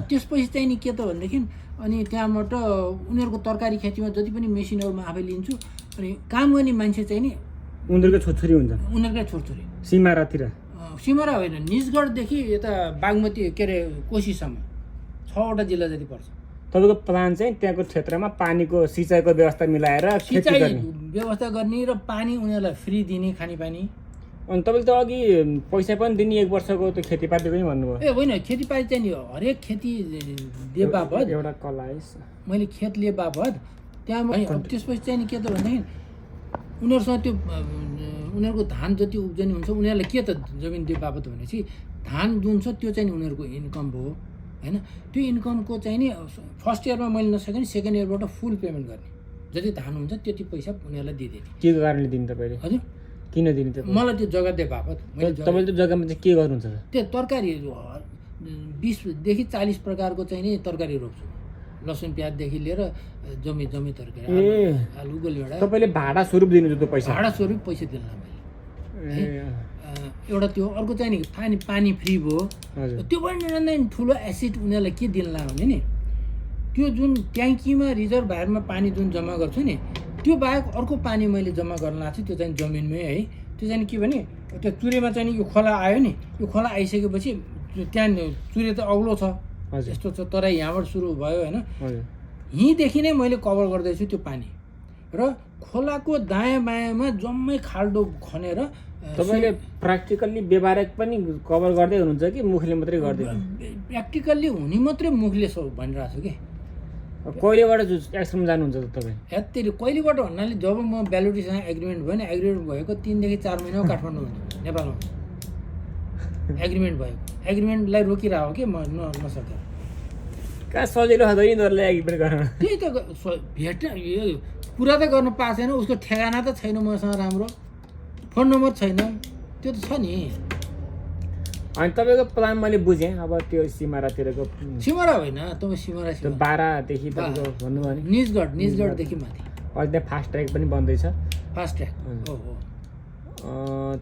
त्यसपछि चाहिँ नि के त भनेदेखि अनि त्यहाँबाट उनीहरूको तरकारी खेतीमा जति पनि मेसिनहरू म आफै लिन्छु अनि काम गर्ने मान्छे चाहिँ नि उनीहरूको छोरछोरी हुन्छ उनीहरूकै छोरछोरी सिमारातिर सिमरा होइन निजगढदेखि यता बागमती के अरे कोशीसम्म 6वटा जिल्ला जति पर्छ तपाईँको प्लान चाहिँ त्यहाँको क्षेत्रमा पानीको सिँचाइको व्यवस्था मिलाएर खेती सिँचाइ गर्ने व्यवस्था गर्ने र पानी उनीहरूलाई फ्री दिने खानेपानी अनि तपाईँले त अघि पैसा पनि दिने 1 वर्षको त्यो खेतीपातीको नि भन्नुभयो ए होइन खेतीपाती चाहिँ नि हरेक खेती लिए बापत एउटा कलाइस मैले खेत लिए बापत त्यहाँ त्यसपछि चाहिँ नि के त भनेदेखि उनीहरूसँग त्यो उनीहरूको धान जति उब्जनी हुन्छ उनीहरूलाई के त जमिन दिए बापत भनेपछि धान जुन छ त्यो चाहिँ नि उनीहरूको इन्कम भयो होइन त्यो इन्कमको चाहिँ नि फर्स्ट इयरमा मैले नसकेँ भने सेकेन्ड इयरबाट फुल पेमेन्ट गर्ने जति धान हुन्छ त्यति पैसा उनीहरूलाई दिइदिने के कारणले दिनु तपाईँले हजुर किन दिने त्यो मलाई त्यो जग्गा दिए बापत तपाईँले त्यो जग्गामा चाहिँ के गर्नुहुन्छ त्यो तरकारीहरू 20 देखि 40 प्रकारको चाहिँ नि तरकारी रोप्छु लसुन प्याजदेखि लिएर जमी तरकारी आलु गोलभेडा तपाईँले भाडा स्वरूप दिनुहुन्छ त्यो पैसा भाडा स्वरूप पैसा दिन्ला मैले एउटा त्यो अर्को चाहिँ नि पानी फ्री भयो त्यो पनि ठुलो एसिड उनीहरूलाई के दिनला भने नि त्यो जुन ट्याङ्कीमा रिजर्भरमा पानी जुन जम्मा गर्छु नि त्यो बाहेक अर्को पानी मैले जम्मा गर्न लाग्छु त्यो चाहिँ जमिनमै है त्यो चाहिँ के भने त्यो चुरेमा चाहिँ यो खोला आयो नि यो खोला आइसकेपछि त्यहाँ चुरे त अग्लो छ यस्तो छ तर यहाँबाट सुरु भयो होइन यहीँदेखि नै मैले कभर गर्दैछु त्यो पानी र खोलाको दायाँ बायाँमा जम्मै खाल्डो खनेर तपाईँले प्र्याक्टिकल्ली व्यवहारिक पनि कभर गर्दै हुनुहुन्छ कि मुखले मात्रै गर्दै प्र्याक्टिकल्ली हुने मात्रै मुखले भनिरहेको छु कि कहिलेबाट एक्सनमा जानुहुन्छ तपाईँ यति कहिलेबाट भन्नाले जब म ब्यालोटीसँग एग्रिमेन्ट भयो नि एग्रिमेन्ट भएको 3 देखि 4 महिनामा काठमाडौँ हुन्छु नेपालमा एग्रिमेन्ट भएको एग्रिमेन्टलाई रोकिरहेको कि म नसकेर कहाँ सजिलो खाँदै यिनीहरूलाई एग्रिमेन्ट गर्न त्यही त भेट कुरा त गर्नु पाएको छैन उसको ठेगाना त छैन मसँग राम्रो फोन नम्बर छैन त्यो त छ नि अनि तपाईँको प्लान मैले बुझेँ अब त्यो सिमारातिरको सिमरा होइन तपाईँ सिमरा 12देखि तपाईँको भन्नुभयो नि निजगढदेखि माथि अहिले त्यहाँ फास्ट ट्र्याक पनि बन्दैछ फास्ट ट्र्याक हो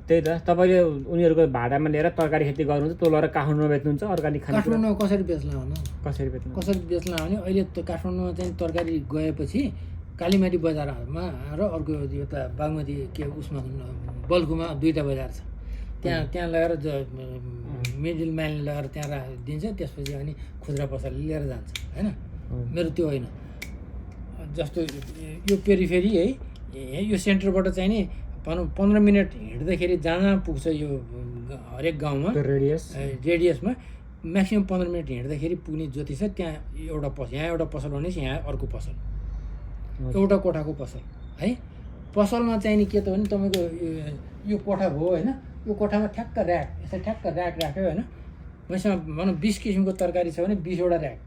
त्यही त तपाईँले उनीहरूको भाडामा लिएर तरकारी खेती गर्नुहुन्छ त्यो लगेर काठमाडौँमा बेच्नुहुन्छ अर्ग्यानिक खाने काठमाडौँमा कसरी बेच्ला भन कसरी बेच्नु भने अहिले त काठमाडौँमा चाहिँ तरकारी गएपछि कालीमाटी बजारमा र अर्को यता बागमती के उसमा बल्कुमा 2टा बजार छ त्यहाँ लगेर मिडल म्यानले लगेर त्यहाँ दिन्छ त्यसपछि अनि खुद्रा पसलले लिएर जान्छ होइन मेरो त्यो होइन जस्तो यो पेरिफेरी है यो सेन्टरबाट चाहिँ नि भनौँ 15 मिनट हिँड्दाखेरि जहाँ पुग्छ यो हरेक गाउँमा रेडियसमा म्याक्सिमम् 15 मिनट हिँड्दाखेरि पुग्ने जति छ त्यहाँ यहाँ एउटा पसल भनेपछि यहाँ अर्को पसल एउटा कोठाको पसल है पसलमा चाहिँ नि के त भने तपाईँको यो कोठा भयो होइन यो कोठामा ठ्याक्क ऱ्याक यसरी ठ्याक्क ऱ्याक राख्यो होइन मसँग भनौँ 20 किसिमको तरकारी छ भने 20वटा ऱ्याक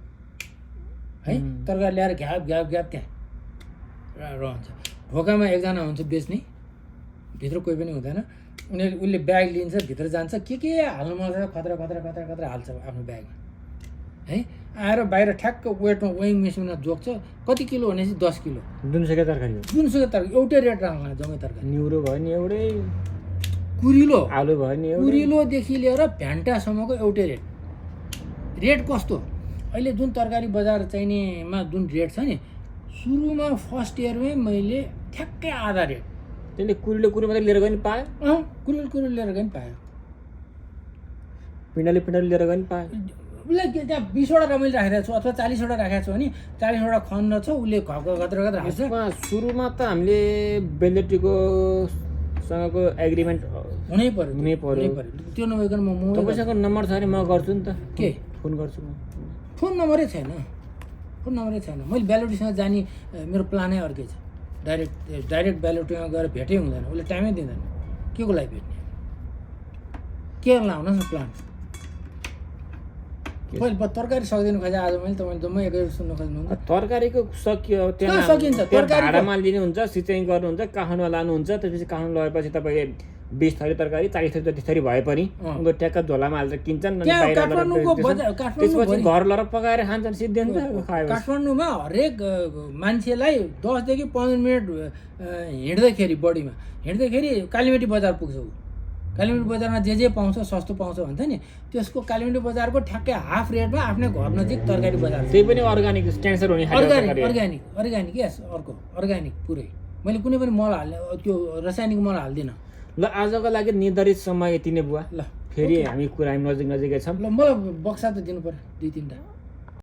है तरकारी ल्याएर घ्याप त्यहाँ रहन्छ ढोकामा एकजना हुन्छ बेच्ने भित्र कोही पनि हुँदैन उसले ब्याग लिन्छ भित्र जान्छ के हाल्नु मन छ खतरा हाल्छ आफ्नो ब्यागमा है आएर बाहिर ठ्याक्क वेटमा वेइङ मेसिनमा जोग्छ कति किलो भनेपछि 10 किलो जुनसुकै तरकारी एउटै रेट राख्ला जम्मै तरकारी निउरो भयो नि एउटै कुरिलो आलु भयो नि कुरिलोदेखि लिएर भ्यान्टासम्मको एउटै रेट कस्तो अहिले जुन तरकारी बजार चाहिनेमा जुन रेट छ नि सुरुमा फर्स्ट इयरमै मैले ठ्याक्कै आधा रेट त्यसले कुरिलो मात्रै लिएर गयो नि पायो कुरिलो लिएर गयो नि पायो पिँडालु लिएर गयो नि पायो उसलाई त्यहाँ 20वटा रमाइलो राखेको छु अथवा 40वटा राखेको छु भने 40वटा खन्न छ उसले घत्र हाल्छ सुरुमा त हामीले बेलेटीको सँगको एग्रिमेन्ट हुनै पर्यो त्यो नभइकन म तपाईँसँग नम्बर छ भने म गर्छु नि त के फोन गर्छु म फोन नम्बरै छैन मैले ब्यालोटीसँग जाने मेरो प्लानै अर्कै छ डाइरेक्ट ब्यालोटीमा गएर भेटै हुँदैन उसले टाइमै दिँदैन के को लागि भेट्ने के लाउनुहोस् न प्लान पहिले तरकारी सक्दिनु खोजे आज मैले तपाईँले जम्मै एकैचोटि सुन्नु खोज्नु तरकारीको सकियो त्यहाँ सकिन्छ भाडामा लिनुहुन्छ सिँचाइ गर्नुहुन्छ काठमाडौँमा लानुहुन्छ त्यसपछि काठमाडौँ लगेपछि तपाईँले 20 थरी तरकारी 40 थरी जति थरी भए पनि उनीहरू ट्याक्क झोलामा हालेर किन्छन् त्यसपछि घर लगेर पकाएर खान्छन् सिद्धिन्छ काठमाडौँमा हरेक मान्छेलाई 10 देखि 15 मिनट हिँड्दाखेरि बढीमा कालीमाटी बजार पुग्छ ऊ कालीमण्डी बजारमा जे पाउँछ सस्तो पाउँछ भन्छ नि, त्यसको कालीमण्डी बजारको ठ्याक्कै हाफ रेटमा आफ्नै घर नजिक तरकारी बजार छ। त्यही पनि अर्गानिक क्यान्सर हुने अर्ग्यानिक यस अर्को अर्ग्यानिक पुरै। मैले कुनै पनि मल हाल्ने त्यो रासायनिक मल हाल्दिनँ। ल आजको लागि निर्धारित समय यति नै बुवा। ल फेरि हामी कुरा नजिकै छौँ। ल मलाई बक्सा त दिनु पर्यो 2-3टा।